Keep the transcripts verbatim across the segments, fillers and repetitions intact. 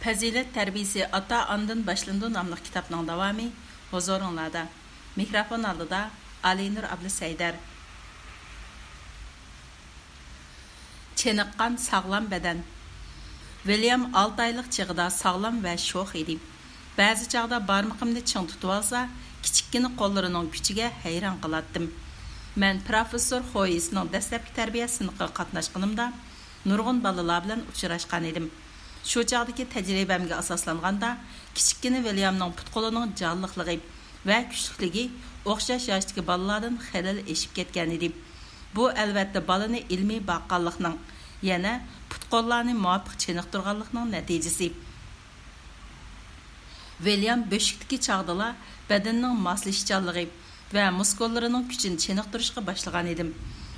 پەزىلەت تەربىيىسى ئاتا-ئانىدىن باشلىنىدۇ ناملىق كىتابنىڭ داۋامى ھۇزۇرۇڭلاردا. مىكروفون ئالدىدا ئالىنۇر ئابلىسەيدەر. چېنىققان ساغلام بەدەن. ۋىليام ئالتە ئايلىق چېغىدا ساغلام ۋە شوخ ئىدى. بەزى چاغدا بارمىقىمنى چىڭ تۇتۇۋالسا، كىچىككىنە قوللىرىنىڭ كۈچىگە ھەيران قالاتتىم. مەن پىروفېسسور خويىسنىڭ دەسلەپكى تەربىيە سىنىقىغا قاتناشقىنىمدا، نۇرغۇن بالىلار بىلەن ئۇچراشقان ئىدىم. شۇ چاغدىكى تەجرىبەمگە ئاساسلانغاندا، كىچىككىنە ۋىليامنىڭ پۇت-قولىنىڭ جانلىقلىقى ۋە كۈچلۈكلۈكى ئوخشاش ياشتىكى بالىلاردىن خېلىلا ئېشىپ كەتكەن ئىدى. بۇ، ئەلۋەتتە، بالىنى ئىلمىي باققانلىقنىڭ، يەنە پۇت-قوللارنى مۇۋاپىق چېنىقتۇرغانلىقنىڭ نەتىجىسى. ۋىليام بۆشۈكتىكى چاغدىلا بەدىنىنىڭ ماسلىشىشچانلىقى ۋە مۇسكۇللىرىنىڭ كۈچىنى چېنىقتۇرۇشقا باشلىغان ئىدىم.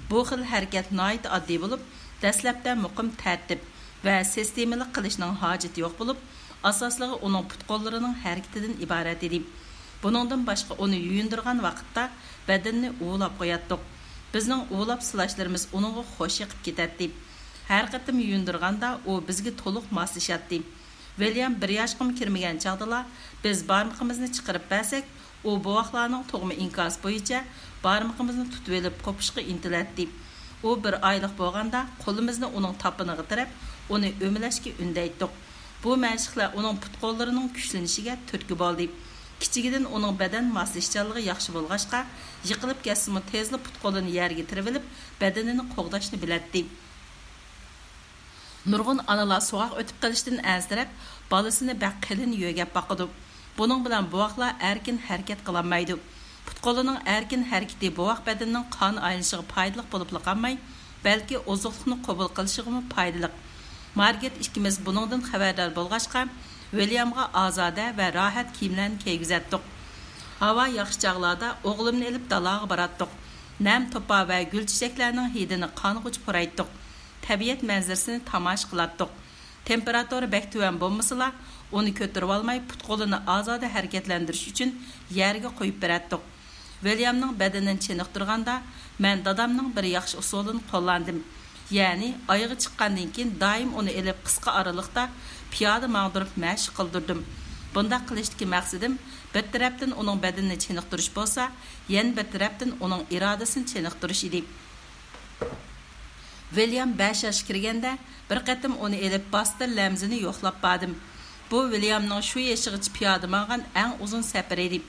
بۇ خىل ھەرىكەت ناھايىتى ئاددىي بولۇپ، دەسلەپتە مۇقىم تەرتىپ ۋە سىستېمىلىق قىلىشنىڭ ھاجىتى يوق بولۇپ، ئاساسلىقى ئۇنىڭ پۇت-قوللىرىنىڭ ھەرىكىتىدىن ئىبارەت ئىدى. بۇنىڭدىن باشقا، ئۇنى يۇيۇندۇرغان ۋاقىتتا بەدىنىنى ئۇۋىلاپ قوياتتۇق. بىزنىڭ ئۇۋىلاپ سىلاشلىرىمىز ئۇنىڭغا خوش يېقىپ كېتەتتى. ھەر قېتىم يۇيۇندۇرغاندا، ئۇ بىزگە تولۇق ماسلىشاتتى. ۋىليام بىر ياشقىمۇ كىرمىگەن چاغدىلا، بىز بارمىقىمىزنى چىقىرىپ بەرسەك، ئۇ بوۋاقلارنىڭ تۇغما ئىنكاسى بويىچە بارمىقىمىزنى تۇتۇۋېلىپ قوپۇشقا ئىنتىلەتتى. ئۇ بىر ئايلىق بولغاندا، قولىمىزنى ئۇنىڭ تاپىنىغا تىرەپ، ئۇنى ئۆمىلەشكە ئۈندەيتتۇق. بۇ مەشىقلەر ئۇنىڭ پۇت-قوللىرىنىڭ كۈچلىنىشىگە تۈرتكە بولدى. كىچىكىدىن ئۇنىڭ بەدەن ماسلىشىشچانلىقى ياخشى بولغاچقا، يىقىلىپ كەتسىمۇ تېزلا پۇت-قولىنى يەرگە تىرىۋېلىپ، بەدىنىنى قوغداشنى بىلەتتى. نۇرغۇن ئانىلار سوغۇق ئۆتۈپ قېلىشتىن ئەنسىرەپ، بالىسىنى بەك قېلىن يۆگەپ باقىدۇ. بۇنىڭ بىلەن بوۋاقلار ئەركىن ھەرىكەت قىلالمايدۇ. پۇت-قولىنىڭ ئەركىن ھەرىكىتى بوۋاق بەدىنىنىڭ قان ئايلىنىشىغا پايدىلىق بولۇپلا قالماي، بەلكى ئوزۇقلۇقنى قوبۇل قىلىشىغىمۇ پايدىلىق. مارگېت ئىككىمىز بۇنىڭدىن خەۋەردار بولغاچقا، ۋىليامغا ئازادە ۋە راھەت كىيىملەرنى كىيگۈزەتتۇق. ھاۋا ياخشى چاغلاردا ئوغلۇمنى ئېلىپ دالاغا باراتتۇق. نەم توپا ۋە گۈل چېچەكلەرنىڭ ھىدىنى قانغۇچە پۇرايتتۇق. تەبىئەت مەنزىرىسىنى تاماشا قىلاتتۇق. تېمپېراتۇرا بەك تۆۋەن بولمىسىلا، ئۇنى كۆتۈرۈۋالماي، پۇت-قولىنى ئازادە ھەرىكەتلەندۈرۈش ئۈچۈن يەرگە قويۇپ بېرەتتۇق. ۋىليامنىڭ بەدىنىنى چېنىقتۇرغاندا، مەن دادامنىڭ بىر ياخشى ئۇسۇلىنى قوللاندىم. يەنى، ئايىغى چىققاندىن كېيىن دائىم ئۇنى ئېلىپ قىسقا ئارىلىقتا پىيادە ماڭدۇرۇپ مەشىق قىلدۇردۇم. بۇنداق قىلىشتىكى مەقسىتىم بىر تەرەپتىن ئۇنىڭ بەدىنىنى چېنىقتۇرۇش بولسا، يەنە بىر تەرەپتىن ئۇنىڭ ئىرادىسىنى چېنىقتۇرۇش ئىدى. ۋىليام بەش ياشقا كىرگەندە، بىر قېتىم ئۇنى ئېلىپ باستېل لەمزىنى يوقلاپ باردىم. بۇ ۋىليامنىڭ شۇ يېشىغىچە پىيادە ماڭغان ئەڭ ئۇزۇن سەپىرى ئىدى.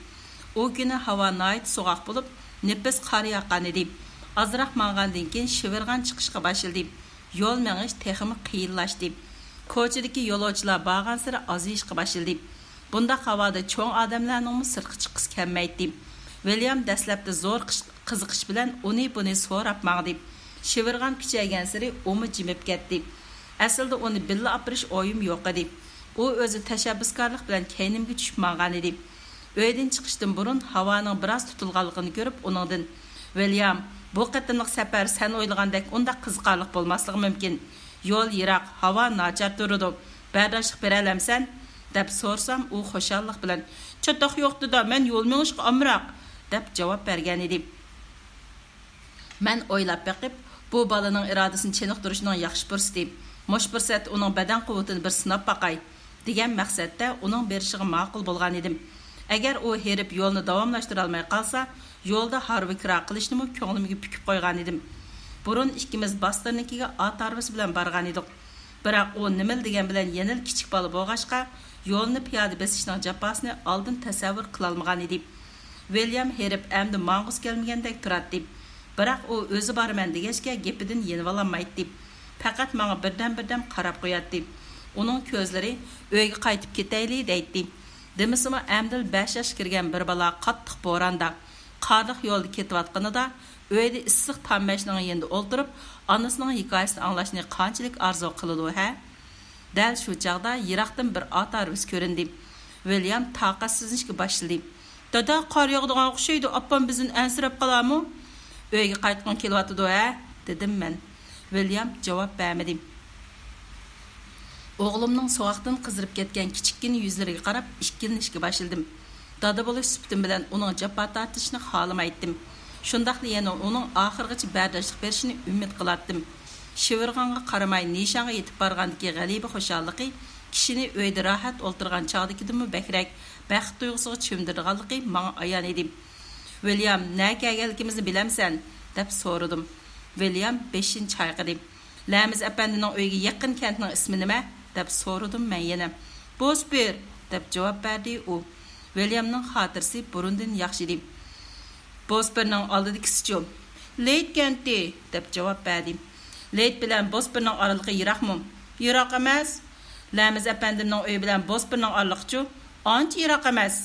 ئۇ كۈنى ھاۋا ناھايىتى سوغۇق بولۇپ، نېپىز قار ياغقان ئىدى. ئازراق ماڭغاندىن كېيىن شىۋىرغان چىقىشقا باشلىدى. يول مېڭىش تېخىمۇ قىيىنلاشتى. كوچىدىكى يولۇچىلار بارغانسېرى ئازىيىشقا باشلىدى. بۇنداق ھاۋادا چوڭ ئادەملەرنىڭمۇ سىرتقا چىققۇسى كەلمەيتتى. ۋىليام دەسلەپتە زور قىش-، قىزىقىش بىلەن ئۇنى-بۇنى سوراپ ماڭدى. شىۋىرغان كۈچەيگەنسېرى ئۇمۇ جىمىپ كەتتى. ئەسلىدە ئۇنى بىللە ئاپىرىش ئويۇم يوق ئىدى. ئۇ ئۆزى تەشەببۇسكارلىق بىلەن كەينىمگە چۈشۈپ ماڭغانىدى. ئۆيدىن چىقىشتىن بۇرۇن ھاۋانىڭ بىراز تۇتۇلغانلىقىنى كۆرۈپ ئۇنىڭدىن، ۋىليام، بۇ قېتىملىق سەپەر سەن ئويلىغاندەك ئۇنداق قىزىقارلىق بولماسلىقى مۇمكىن. يول يىراق، ھاۋا ناچار تۇرىدۇ. بەرداشلىق بېرەلەمسەن؟ دەپ سورىسام، ئۇ خۇشاللىق بىلەن، چاتاق يوق، دادا، مەن يول مېڭىشقا ئامراق، دەپ جاۋاب بەرگەنىدى. مەن ئويلاپ بېقىپ، بۇ بالىنىڭ ئىرادىسىنى چېنىقتۇرۇشنىڭ ياخشى پۇرسىتى. مۇشۇ پۇرسەتتە ئۇنىڭ بەدەن قۇۋۋىتىنى بىر سىناپ باقاي، دېگەن مەقسەتتە ئۇنىڭ بېرىشىغا ماقۇل بولغانىدىم. ئەگەر ئۇ ھېرىپ يولنى داۋاملاشتۇرالماي قالسا، يولدا ھارۋا-كىرا قىلىشنىمۇ كۆڭلۈمگە پۈكۈپ قويغانىدىم. بۇرۇن ئىككىمىز باستېلنىڭكىگە ئات ھارۋىسى بىلەن بارغانىدۇق. بىراق ئۇ نېمىلا دېگەن بىلەن يەنىلا كىچىك بالا بولغاچقا، يولنى پىيادە بېسىشنىڭ جاپاسىنى ئالدىن تەسەۋۋۇر قىلالمىغانىدى. ۋىليام ھېرىپ ئەمدى ماڭغۇسى كەلمىگەندەك تۇراتتى. بىراق ئۇ ئۆزى بارىمەن دېگەچكە گېپىدىن يېنىۋالالمايتتى. پەقەت ماڭا بىردەم-بىردەم قاراپ قوياتتى. ئۇنىڭ كۆزلىرى ئۆيگە قايتىپ كېتەيلى دەيتتى. دېمىسىمۇ ئەمدىلا بەش ياشقا كىرگەن بىر بالا قاتتىق بوراندا، قارلىق يولدا كېتىۋاتقىنىدا، ئۆيدە ئىسسىق تامبەشنىڭ يېنىدا ئولتۇرۇپ، ئانىسىنىڭ ھېكايىسىنى ئاڭلاشنى قانچىلىك ئارزۇ قىلىدۇ ھە؟ دەل شۇ چاغدا يىراقتىن بىر ئات ھارۋىسى كۆرۈندى. ۋىليام تاقەتسىزلىنىشكە باشلىدى. دادا، قار ياغىدىغان ئوخشايدۇ، ئاپام بىزدىن ئەنسىرەپ قالارمۇ؟ ئۆيگە قايتقۇڭ كېلىۋاتىدۇ ھە؟ دېدىم مەن. ۋىليام جاۋاب بەرمىدى. ئوغلۇمنىڭ سوغۇقتىن قىزىرىپ كەتكەن كىچىككىنە يۈزلىرىگە قاراپ ئىككىلىنىشكە باشلىدىم. دادا بولۇش سۈپىتىم بىلەن ئۇنىڭ جاپا تارتىشىنى خالىمايتتىم. شۇنداقلا يەنە ئۇنىڭ ئاخىرغىچە بەرداشلىق بېرىشىنى ئۈمىد قىلاتتىم. شىۋىرغانغا قارىماي نىشانغا يېتىپ بارغاندىكى غەلىبە خۇشاللىقى كىشىنى ئۆيدە راھەت ئولتۇرغان چاغدىكىدىنمۇ بەكرەك بەخت تۇيغۇسىغا چۆمدۈرىدىغانلىقى ماڭا ئايان ئىدى. ۋىليام، نەگە كەلگەنلىكىمىزنى بىلەمسەن؟ دەپ سورىدىم. ۋىليام بېشىنى چايقىدى. لەمىز ئەپەندىنىڭ ئۆيىگە يېقىن كەنتنىڭ ئىسمى نېمە؟ دەپ سورىدىم مەن يەنە. بوسپېر! دەپ جاۋاب بەردى ئۇ. ۋىليامنىڭ خاتىرىسى بۇرۇندىن ياخشى ئىدى. بوسپېرنىڭ ئالدىدىكىسىچۇ؟ لېيت كەنتى، دەپ جاۋاب بەردى. لېيت بىلەن بوسپېرنىڭ ئارىلىقى يىراقمۇ؟ يىراق ئەمەس. لەمىز ئەپەندىمنىڭ ئۆيى بىلەن بوسپېرنىڭ ئارىلىقىچۇ؟ ئانچە يىراق ئەمەس.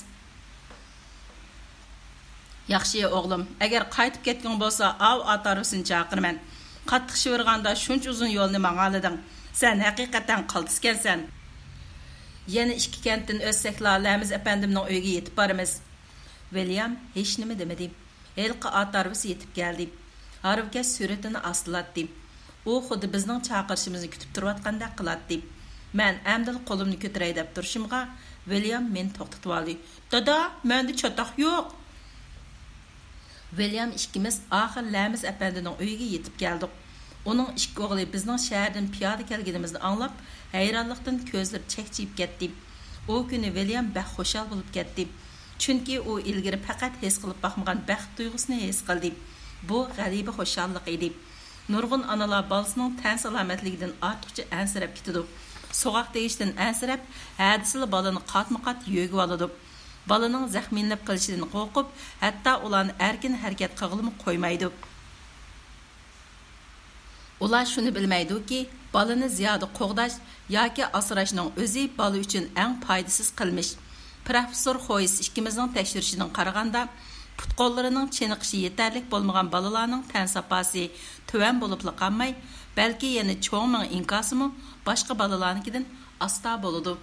ياخشى ئوغلۇم، ئەگەر قايتىپ كەتكۈڭ بولسا، ئاۋۇ ئات ھارۋىسىنى چاقىرىمەن. قاتتىق شىۋىرغاندا شۇنچە ئۇزۇن يولنى ماڭالىدىڭ. سەن ھەقىقەتەن قالتىسكەنسەن. يەنە ئىككى كەنتتىن ئۆتسەكلا، لەمىز ئەپەندىمنىڭ ئۆيىگە يېتىپ بارىمىز. ۋىليام ھېچنېمە دېمىدى. ھېلىقى ئات ھارۋىسى يېتىپ كەلدى. ھارۋىكەش سۈرئىتىنى ئاستىلاتتى. ئۇ خۇددى بىزنىڭ چاقىرىشىمىزنى كۈتۈپ تۇرۇۋاتقاندەك قىلاتتى. مەن ئەمدىلا قولۇمنى كۆتۈرەي دەپ تۇرۇشۇمغا، ۋىليام مېنى توختىتىۋالدى. دادا، مەندە چاتاق يوق! ۋىليام ئىككىمىز ئاخىر لەمىز ئەپەندىنىڭ ئۆيىگە يېتىپ كەلدۇق. ئۇنىڭ ئىككى ئوغلى بىزنىڭ شەھەردىن پىيادە كەلگىنىمىزنى ئاڭلاپ، ھەيرانلىقتىن كۆزلىرى چەكچىيىپ كەتتى. ئۇ كۈنى ۋىليام بەك خۇشال بولۇپ كەتتى. چۈنكى ئۇ ئىلگىرى پەقەت ھېس قىلىپ باقمىغان بەخت تۇيغۇسىنى ھېس قىلدى. بۇ غەلىبە خۇشاللىقى ئىدى. نۇرغۇن ئانىلار بالىسىنىڭ تەن سالامەتلىكىدىن ئارتۇقچە ئەنسىرەپ كېتىدۇ. سوغۇق تېگىشتىن ئەنسىرەپ، ھەدىسىلا بالىنى قاتمۇ قات يۆگىۋالىدۇ. بالىنىڭ زەخىملىنىپ قېلىشىدىن قورقۇپ، ھەتتا ئۇلارنى ئەركىن ھەرىكەت قىلغىلىمۇ قويمايدۇ. ئۇلار شۇنى بىلمەيدۇكى، بالىنى زىيادە قوغداش ياكى ئاسراشنىڭ ئۆزى بالا ئۈچۈن ئەڭ پايدىسىز قىلمىش. پىروفېسسور خويس ئىككىمىزنىڭ تەكشۈرۈشىدىن قارىغاندا، پۇت-قوللىرىنىڭ چېنىقىشى يېتەرلىك بولمىغان بالىلارنىڭ تەن ساپاسى تۆۋەن بولۇپلا قالماي، بەلكى يەنە چوڭ مېڭە ئىنكاسىمۇ باشقا بالىلارنىڭكىدىن ئاستا بولىدۇ.